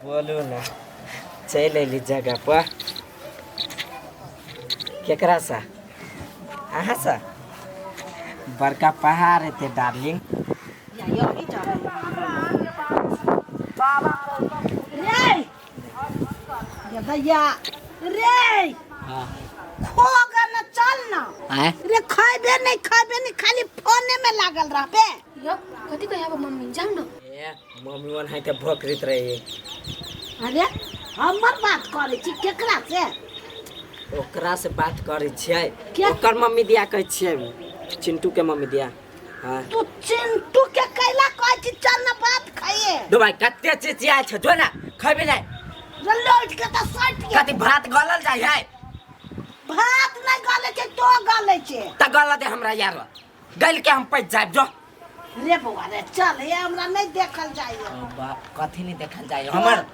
बोलू ने, चलि अयली जगह पर। केकरासँ? अहाँसँ? बड़का पहाड़ हेतै डार्लिंग। रे ये भैया रे। हाँ। खो ग न, चल न। आँय? रे, खैबे नहीं, खैबे नहीं, खाली फोने में लागल रहबे। यौ, कथी कहै मम्मी? जाउ न। ए मम्मी, ओनाहिते भोकरैत रही। अरे, हमर बात करै छी केकरा से? ओकरा से बात करै छियै। क्या? ओकर मम्मी दिया कहै छियै, चिंटू के मम्मी दिया। हाँ। तू चिंटू के कैला कहै छी चल न बात खाइए? दो भाई, कते चिचियाइ छ? जो ना, खैबे नहीं। रे, लौट के तऽ सटि गेल। कथी भात गलल जाइ है? भात नहीं गलै छै, तो गलै छै। त गल दे हमरा यार, गल के हम पच जाब जो। रे बौआ रे, चल हे, हमरा नहीं देखल जाइए। ओ बाप, कथी नहीं देखल जाय? हमर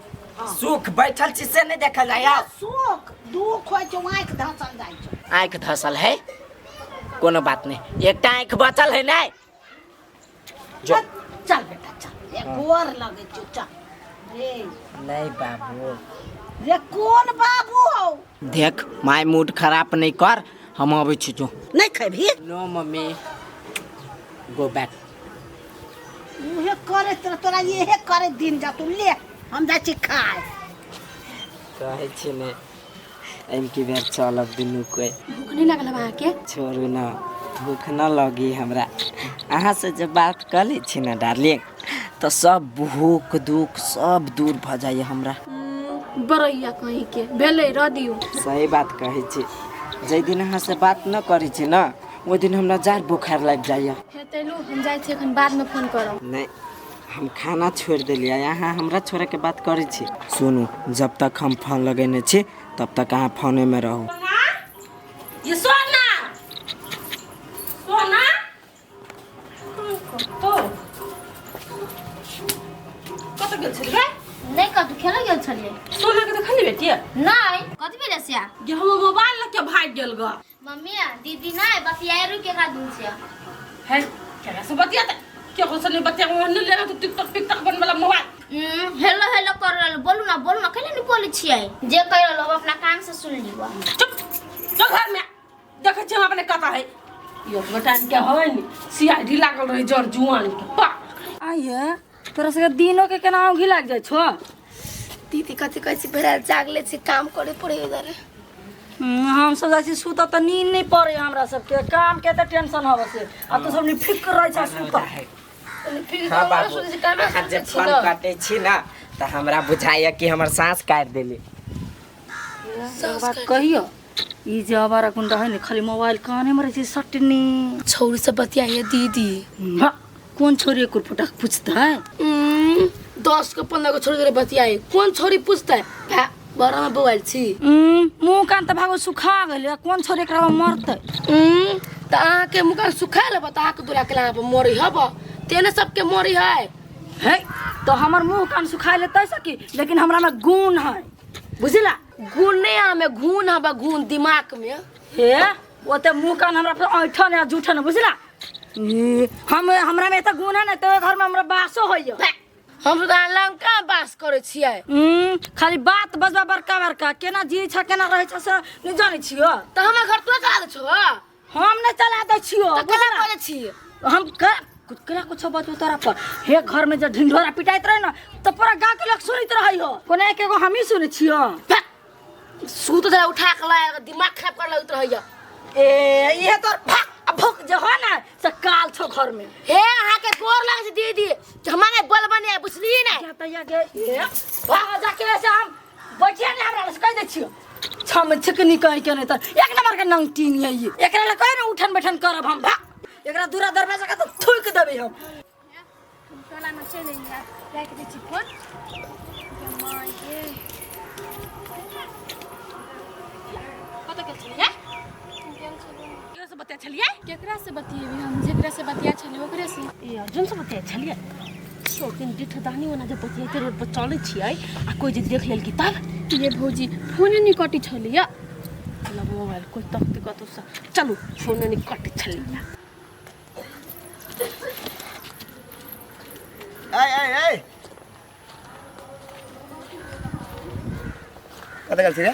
सुख बैठल छी से नहीं देखल जाय? आओ। सुख दुख होइ छै, आँखि धसल जाइ छै। आँखि धसल है, कोनो बात नहीं, एकटा आँखि बचल है नहीं जो। चल बेटा चल, ए गोर लगै छौ, चल रे। नहीं बाबू। रे, कोन बाबू हौ? देख my, mood खराब नहीं कर, हम अबै छी, जो। नहीं खेबही? नो मम्मी, गो बैक। उहे करे तोरा, तोरा इहे करे दिन जा। तू ले, हम जाइ छी खाय। कहै छी ने, एम की बेर चलब दुनू कोई। भूख नहीं लागल हब अहाँके? छोड़ू न, भूख न लगी हमरा। अहाँ से जब बात कऽ लै छी ने डार्लिंग, तऽ सब भूख दुख सब दूर भऽ जाइए हमरा। बरैया कहीं के भेलै, रह दियौ। सही बात कहै छी। जाहि दिन अहाँ से बात न करै छी ने, ओहि दिन हमरा जार बोखार लागि जाइए। हेतै, लू, हम जाइ छी एखन, बादमे फोन करब। नहि, हम खाना छोड़ि देलियै, अहाँ हमरा छोड़ैके बात करै छी। सुनू, जब तक हम फोन लगेने छी तब तक अहाँ फोनेमे रहू। ये सोना, सोना तो कतऽ गेल छली गे? नहि, कतू खेलऽ गेल छलियै। सोना के देखली बेटी? नहि, कथी भेलै से? गे, हमर मोबाइल लऽ के भागि गेल ग। मम्मी आ दीदी नहि बतियाए, रुक एकरा दिन से। है, केकरा से बतियाते? केकरो से नहीं बतिया, ओहने लेना तो टिकटॉक टिकटॉक बन वाला मोबाइल। हेलो हेलो कर रहल, बोलू ना, बोलू ना, कैले नहीं बोलै छियै? जे कहि रहल हम अपना कान से सुन लिअ। चुप, चल घर में, देखै छियै हम अपने कतऽ है। यो बेटा के है नि सीआईडी लागल रहे जर जुआन के पा। आइए, तोरा सबके दिनो के केना औंघी लागि जाइ छौ? दीदी, कथी कहै छी? भेड़ा जागले छी, काम करे पड़े उधर। हम सब जाइ छी सुतऽ तऽ नींद नहि पड़ै हमरा सबके, काम के तऽ टेंशन हवे से, आ तू सब नि फिक्र रहै छ सुतऽ। हाँ बाबू, अहाँ जे फोन काटै छी ने तऽ हमरा बुझाइए कि हमर साँस काटि देली। एगो बात कहियो, ई जे आवारा गुंडा है ने, खाली मोबाइल काने में रहै छै सटनी। छौरी सब बतियाइए दीदी। हा, कोन छोरी? एको फुटा पूछतै? 10 को 15 को छोरी बतियाई, कोन छोरी पूछतै? भा बड़ा में बौआल छी। मुँह कान तऽ भागो सुखा गेलै, कोन छोरी एकरा में मरतै? तऽ अहाँके मुँह कान सुखा लेब तऽ अहाँके दुला के पर मरी हब, तेने सबके मरी है। है तो हमर मुँह कान सुखा लेतै सकी, लेकिन हमरा में गुण है, बुझला? गुण नहीं, हमें घून हबा, घून दिमाग में। हे, ओते मुँह कान हमरा पर ऐठन या जूठन, बुझला? ई, हम हमरा में एते गुण है ने तो घर में हमरा बासो होइए। हम तो लंका बास करै छियै। खाली बात बजबा बड़का बड़का, केना जी छ केना रहै छ से नहीं जानै छियो। तऽ हमर घर तू चला दै छो? हम नहीं चला दै छियो। तऽ केना करै छी? हम केना कुछो बजबो तोरा पर? हे, घर में जब ढिंढोरा पिटाइत रहे ना तो पूरा गांव के लोग सुनैत रहै हो, कोना एक एगो हमही सुनै छियो। सुत जरा उठा के लाय दिमाग खराब कर लगैत रहैया। ए, इहे तोर भक आ भुक जे हो ना से काल छो घर में। हे, अहाँ के गोर लागै छै दीदी, हमरा नहि बोलबा नहि, बुझलियै ने? या तैया के ए भाग जाके ऐसे हम बैठिया नहीं, हमरा से कह दै छियो छम छिकनी कहीं के नहीं त एक नंबर के नंगटीन है ये। एकरा ला कहे ना उठन बैठन करब हम, भाग, एकरा दूरा दरवाजा के तो थूक देबै हम। टोला में चलि एलियै, राखि दै छी फोन। कतऽ गेल छलियै? केकरा से बतिया छलियै? केकरा से बतियेबै हम? जेकरा से बतिया छलियै ओकरे से। ए, अर्जुन से बतिया छलियै? शौकीन डिठदानी ओना जे बतियाते रोड पर चलै छियै आ कोई जे देख लेलकी तब? ये भौजी, फोने नहीं कटी छलियै। मतलब मोबाइल कोई तकते कतौ से, चलू, फोन नहीं कटै छलियै। ए ए ए। कतऽ गेल छी रे?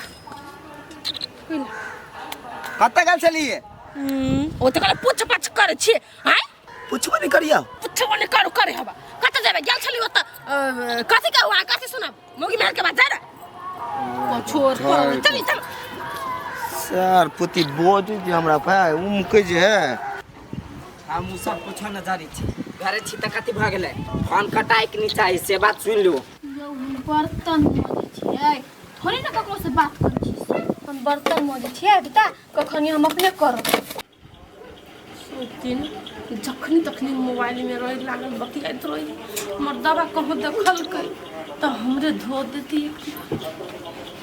कतऽ गेल छलियै? ओ तऽ कहले पूछ पाछ करै छियै आँय। पुछबो नहि करियौ। पुछबो नहि करू करे हबा। कतऽ जेबै? गेल छली ओतऽ कथी कहू अहाँ, कथी सुनब? मौगी महल के बाद जाय रे छोड़ पड़ल। चली चल सर पुती बोझ जे हमरा पे उमकै जे है। हम उ सब कुछो न जानै छी, घरे छी तऽ कथी भऽ गेलै? फोन कटाइके नहि चाही से बात सुनि लू। यौ हम बर्तन मजै छियै, थोड़े ने ककरो से बात करै छी। हम बर्तन मजै छियै बेटा, कखनी हम अपने करब। सुतिन जखनी तखनी मोबाइलमे रहि लागल बतियाइत रही। हमर दवा कहूँ देखलकै तऽ हमरे धो देती।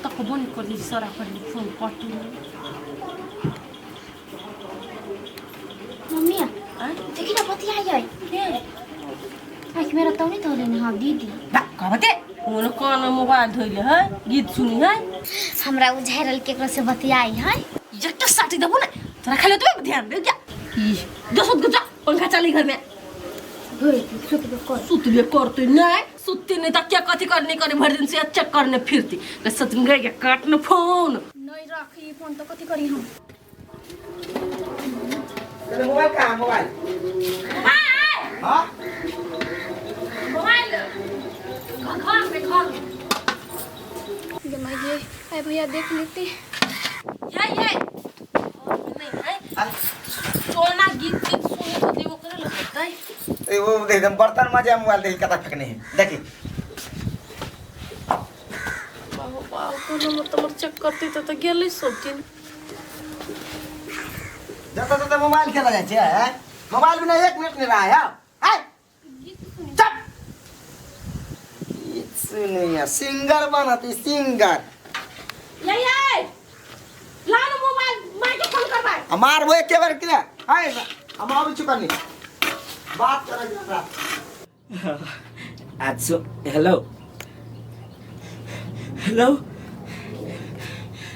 तकबो नहि करली सारा पहिले फोन कटू। मम्मी आँय? देखी ना बतियाइ के? आँखि मेरा तौनी धोले ने। हाँ दीदी कहते कोनो कान मोबाइल धोइले है, गीत सुनी है। हमरा बुझाइ रहल केकरो से बतियाइ है। एकटा साटी देबो ने तोरा, खाली ओतबे ध्यान दे। जा ई जो सुत जा, पंखा चली घर में। सुतबे कर। सुतबे करते नहीं, सुतते नहीं तो क्या कथी करने करे? भर दिन से चेक करने फिरती सच में गए काटने फोन। नहीं राखी फोन तो कथी करी हम? मोबाइल कहाँ? मोबाइल? हाँ। मोबाइल घर में, घर में। जमाइए आए भैया देख लेते। ये ये नहीं है सोना गीत गीत सुने तो देवो करे लगता है। ए वो देख बर्तन मजे मोबाइल देखी कता फेंकने है देखी। बाबू बाबू कोनो मत तमर चेक करती तो गेलै सब दिन। जतऽ ततऽ मोबाइल खेला जाइ छै हैं? मोबाइल बिना एक मिनट नहीं रहा है। हैं? चुप। गीत सुनैया सिंगर बनत सिंगर। ये ये ला ना मोबाइल, माय के फोन करबाय। हमार वो एके बार के हाय हम आबै छी कनी बात करै छी हमरा। आज so hello hello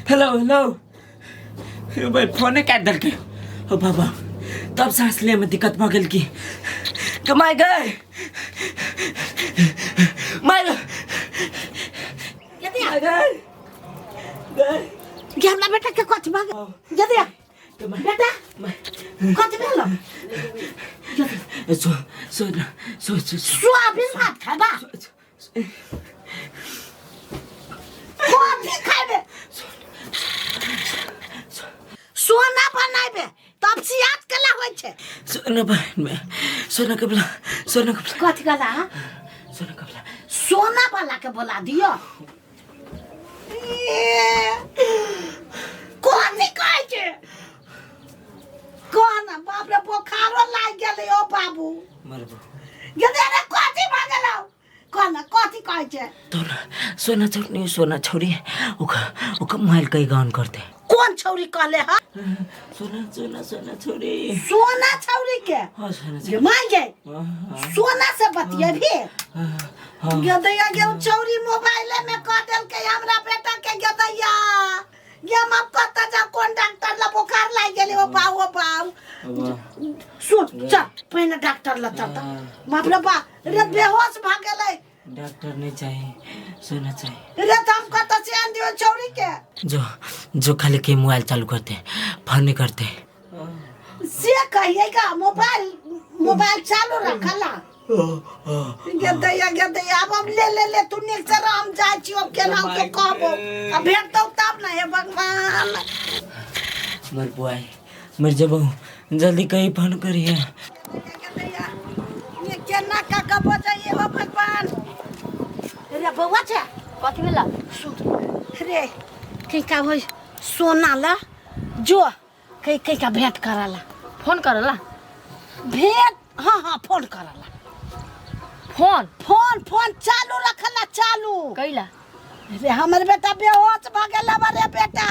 hello hello भाई फोने काटि देलकै। ओ बाबा तब सांस ले में दिक्कत भऽ गेल। की कमाइ गए माय गए गए। गे हमरा बेटा के कथी भऽ गेल? यदि बेटा कथी भेल? सो सो सो सो सोयाबीन भात खाबा? कथी खाबे? सोना बनाबे तब सियात केला होइ छै। सोना बहन सोना के बोला, सोना के बोला। कथी कहला? सोना के बोला। सोना वाला के बोला दियो। कथी कहै छै? कह ना। बाप रे, बोखारो लागि गेलै। ओ बाबू मरबो। गे रे, कथी भऽ गेलौ? कह ना, कथी कहै छै? तो ना सोना छोड़ी, सोना छोड़ी ओका ओका मोबाइल कहीं ऑन करते। कोन छौरी कहले? हा सोना सोना सोना छोड़ी। सोना छौरी के? हाँ सोना। गे माय गे, सोना से बतियेबी? हाँ। गेदैया गे, उ छौरी मोबाइले में कह देलकै हमरा बेटा के। गेदैया गे, हम अब कतऽ जाउ? कोन डॉक्टर ला? बोखार लागि गेलै। ओ बाऊ, ओ बाऊ, सुन, चल पहिने डॉक्टर ला चल। तऽ बाप रे बा रे, बेहोश भऽ गेलै। डॉक्टर नहीं चाहिए, सोना चाहिए। रे, तऽ हम कतऽ से आनि दियौ छौरी के? जो जो खाली के मोबाइल चालू करते, फोन नहीं करते। से कहिएगा मोबाइल मोबाइल चालू रखला। गेदैया गेदैया, आब हम ले ले ले, तू नीक से रह, हम जाइ छी। अब केना के कहबो आ भेटतौ तब ने। हे भगवान। मर बुआई मर जब, जल्दी कहीं फोन करिए। गेदैया, ये केना का का बजाइए? हो भगवान रे, बौआ छै। कथी भेला? सुन रे, कहीं का होइ सोना ला जो कहीं कहीं का भेंट करला। फोन करला? भेंट, हाँ हाँ, फोन करला। फोन? फोन, फोन चालू रखला, चालू। कैला? रे, हमर बेटा बेहोश भऽ गेल रे बेटा।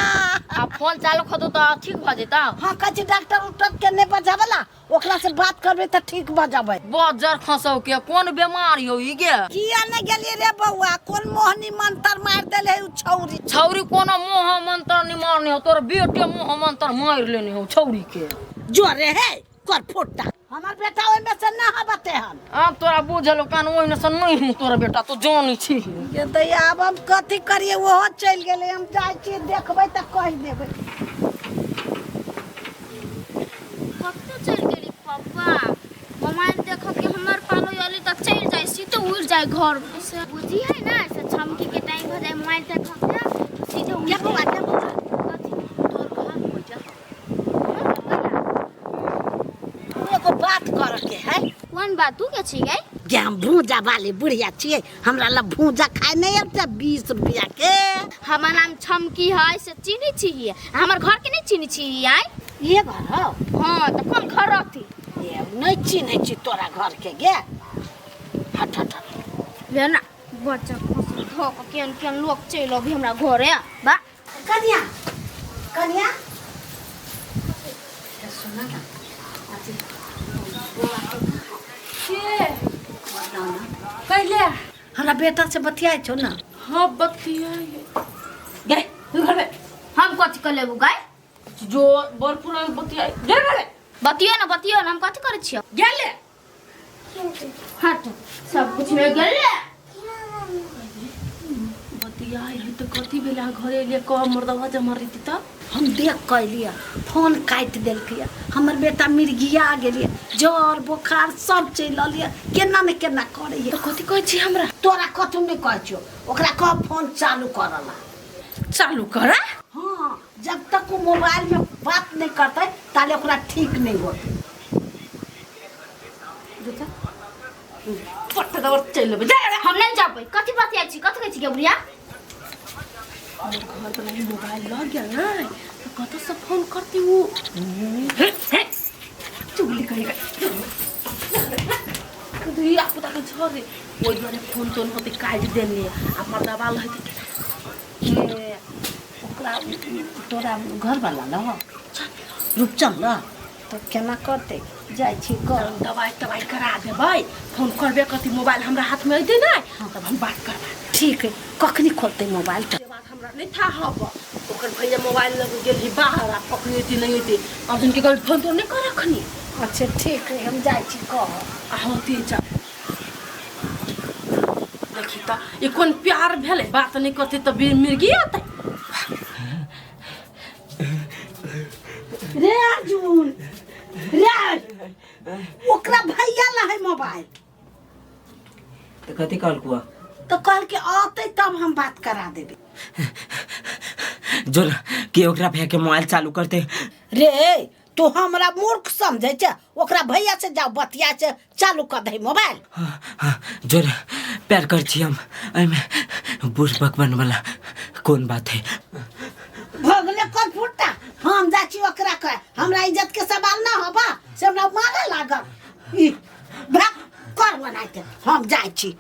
आ फोन चालू खतो तऽ ठीक भऽ जेतौ? हाँ, कहै छी डॉक्टर उक्टर के नहि बजावला, ओकरा से बात करबै तऽ ठीक भऽ जेबै। बहुत जर खसौ के कोन बीमारी हो ई गे? किया नहि गेलियै रे बौआ? कोन मोहनी मंत्र मारि देले उ छौरी? छौरी कोनो मोह मंत्र नहीं मारने हो, तोर बेटे मोह मंत्र मार लेने हो छौरी के। जोरे है। कर फोटा हमर बेटा ओहिमे से ना हबते हन। आब तोरा बुझल कान ओहिने से नहीं हूँ तोरा बेटा तो जानी छी। ये दैया आब हम कथी करिए, ओहो चलि गेलै, हम जाइ छियै देखबै तऽ कहि देबै। कतऽ चलि गेली पप्पा? मोबाइल देख के हमर पालो अली तऽ चलि जाइ, सीधे उड़ जाय घर में से। बुझी है ना से छमकी के टाइम भऽ जाय मोबाइल देख के सीधे उड़ के बौआ, के बौआ? कथी? तोर घर हो जा। एगो बात करऽ के है। कोन बात? तू के छी गई? जे हम भूजा वाली बुढ़िया छियै, हमरा लग भूजा खाय नहीं अबते 20 रुपया के। हमर नाम छमकी है से चिन्है छी, हमर घर के नहीं चिन्है छी आइ? ये घर हौ? हाँ तऽ कोन घर रहती? ये नहीं चिन्है छी तोरा घर के गे। हट हट हट। ले ना बच्चा फसल धो के केहन केहन लोग चलि अभी हमरा घरे बा। कनिया कनिया सुना ना अथी के बताओ ना कैले हमरा बेटा से बतियाइ छौ ना? हाँ बतियाई गए तू घर में। हम कथी कर लेबू गाय? जो बड़ पुरान बतियाई गे रे। बतियो ना बतियो ना, हम कथी करै छियो? गेले हट सब कुछ में गेले बतियाई है तो कथी भेला घरे ले कह मर्दवा जमा रही त हम देख कैलियै फोन काटि देलकै, हमर बेटा मिर्गिया गेलियै, जर बोखार सब चलि रहलियै, केना ने केना करैए। तो कथी कहै छी हमरा? तोरा कथू नहि कहै छियौ, ओकरा कह फोन चालू करऽ ला। चालू करा? हाँ, जब तक वो मोबाइल में बात नहीं करते ताले ओकरा ठीक नहीं होते। पट्टा दवर चलि लेबै जा रे। हम नहीं जाबै। कथी बतियाइ छी, कथी कहै छी गे बुढ़िया? हमर घर पर नहीं मोबाइल लग गेल ना तो कतऽ से फोन करती वो? चुगली करी धिया पुता के छोड़ दे, ओहि दुआरे फोन तोन होते काटि देने आ मर्दवा रहते ए, ओकरा तोरा घर वाला न रूपचंद न तो केना करते जाइ छी कर दवाई तवाई करा देबै, फोन करबे करती मोबाइल हमरा हाथ में अयतै नहि तब हम बात करबा। ठीक है, कखनी खोलते मोबाइल? से बात हमरा नहीं था हब, ओकर भैया मोबाइल लग गेल ही बाहर आ कखनी अयतै नहीं अयतै, अर्जुन के कहल फोन तो नहीं कर अखनी। अच्छा ठीक है, हम जाइ छी कह। आ होती जा देखी त ई कोन प्यार भेलै, बात नहीं करती त मिर्गी आतै। रे अर्जुन रे, ओकरा भैया ला है मोबाइल। तो कथी कहलकुआ? तो कहल के आते तब हम बात करा देबे। जो के ओकरा भैया के मोबाइल चालू करते। रे तू हमरा मूर्ख समझै छै, ओकरा भैया से जाओ बतिया से चालू कर दे मोबाइल। हाँ, हाँ, जोर प्यार कर छी हम, एहिमे बूढ़ बकबन वाला कोन बात है? भगले कर फुटा, हम जाइ छी ओकरा कह, हमरा इज्जत के सवाल ना होबा से हमरा मारे लागल। ई भाग कर बनाइते हम जाइ छी।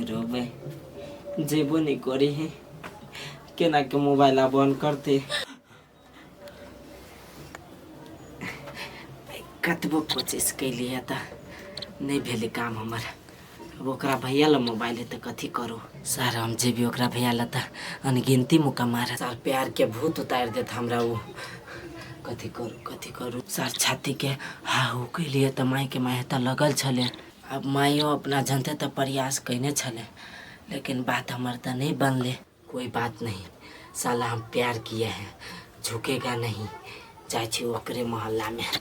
रोबे जेबो नहीं करी है, केना के मोबाइल आ बंद करते। कतबो कोशिश कैलियै त नहीं भेलै काम हमर। अब ओकरा भैया ला मोबाइल है त कथी करू? सर हम जेबी ओकरा भैया ला त अनगिनती मुक्का मारे, सर प्यार के भूत उतारि देत हमरा उ। कथी करू कथी करू? सर छाती के हाहू कैलियै त माय के माय त लगल छलै। अब माइयो अपना जनते त प्रयास कैने छलै, लेकिन बात हमर त नहीं बनले। कोई बात नहीं, साला हम प्यार किए हैं, झुकेगा नहीं। जाइ छी ओकरे मोहल्ला में।